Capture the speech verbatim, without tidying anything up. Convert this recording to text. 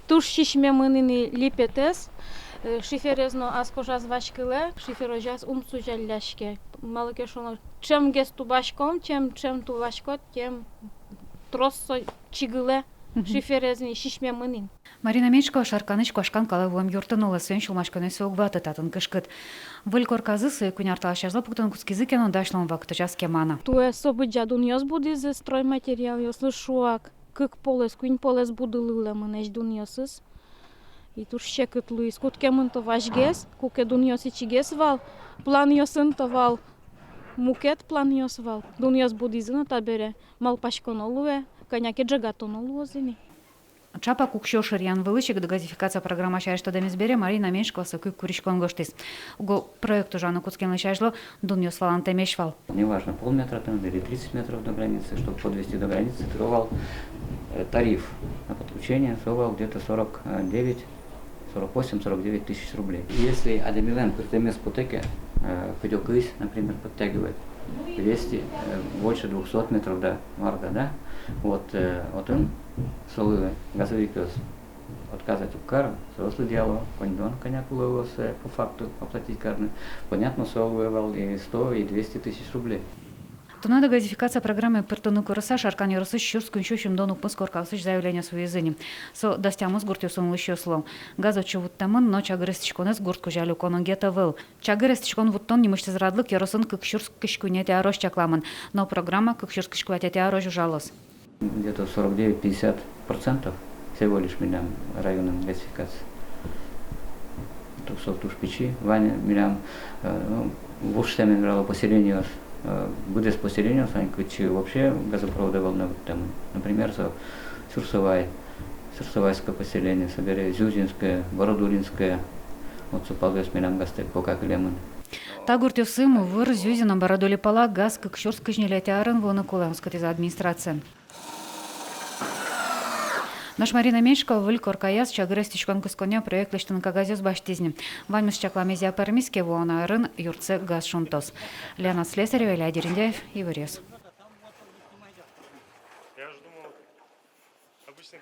Туж сисьмемын ини липетэз, э, шиферез но ас кожаз васькылэ, шифер озяз ум сузялляське. Малы ке шуоно, ӵемгес тубаськом, чем, чем тубаськод, тем трос со чигылэ. Мгм. Шиферез ини сисьмемын ини. Марина Меньшикова Шарканысь куашкан калэ вуэм юртын улэ, соин сюлмаськонъёссэ уг ваты, татын кышкыт. Выль корказы сое куинь ар талэсь азьло пуктыны кутскизы ке но, дась луон вакытозяз кема на. Туэ со быдӟа дунъёс будӥзы, стройматериалъёслы шуак. Кык полэс, куинь полэс будылылэмын эсь дунъёсыз. И туж секыт луиз. Кутскемын то вазьгес, куке дунъёс ичигес вал, планъёсын то вал, мукет планъёс вал. Дунъёс будӥзы но табере малпаськоно луэ, кӧня ке ӝегатоно луоз ини. Ӵапак уксё шыръян вылысь ик газификация программа сярысь тодэмез бере Марина Меньшикова соку ик куриськон гожтӥз. Уго проект ужаны кутскемлэсь азьло дунъёс валантэмесь вал. Неважно, полметра там или тридцать метров до границы, чтобы подвести до границы, то вал, э, тариф на подключение, то вал где-то сорок девять, сорок восемь, сорок девять тысяч рублей. И если адямилэн пыртэмез потэ ке, э, кыдёкысь, например, подтягивает двести, э, больше двухсот метров, да, марга, да, вот, э, отын солы газовикъёс отказать уг кары, соослы лыдъяло, коньдон кӧня кулэ луоз, э, по факту оплатить карыны. Понятно, со луэ вал и сто, и двести тысяч рублей. Туннэ газификация программае пыртыны курыса Шаркан ёросысь сюрс куинь сю сизьымдон укмыс коркаосысь заявлениос вуизы ни. Со дас тямыс гуртъёсын улӥсьёслы. Газ отчы вуттэмын, но чагыр эстӥськонэз гурт кузя люконо геть ӧвӧл. Чагыр эстӥськон вуттон нимысьтыз радлык ёросын кык сюрс кызь куинетӥ арозь чакламын, но программа кык сюрс кызь куатетӥ арозь ужалоз. Где-то сорок девять-пятьдесят процентов всего лишь милям районын газификация. Со туж пичи. Вань милям, э, ну, вуж сямен верало, поселениос, э, быдэс поселениос, ань кытчы вообще газопровод ӧвӧл на вуттэмын. Например, со Сюрсовай, Сюрсовайское поселение, собере Зюзинское, Бородулинское. Вот со палъёс милям газтэк пока кылемын. Та гуртъёсы, Мувыр, Зюзино, Бородули пала, газ кык сюрс кызь ньылетӥ арын вуыны кулэ, оскытӥз администрация. Нош Марина Меньшикова выль коркаяз чагыр эстӥськон кысконъя проект лэсьтыны кагазъёс басьтӥз ни. Ваньмыз чакламезъя пӧрмиз ке, вуоно арын юртсэ газ шунтоз. Лена Слесарева, Илья Дерендяев, «Иворъёс».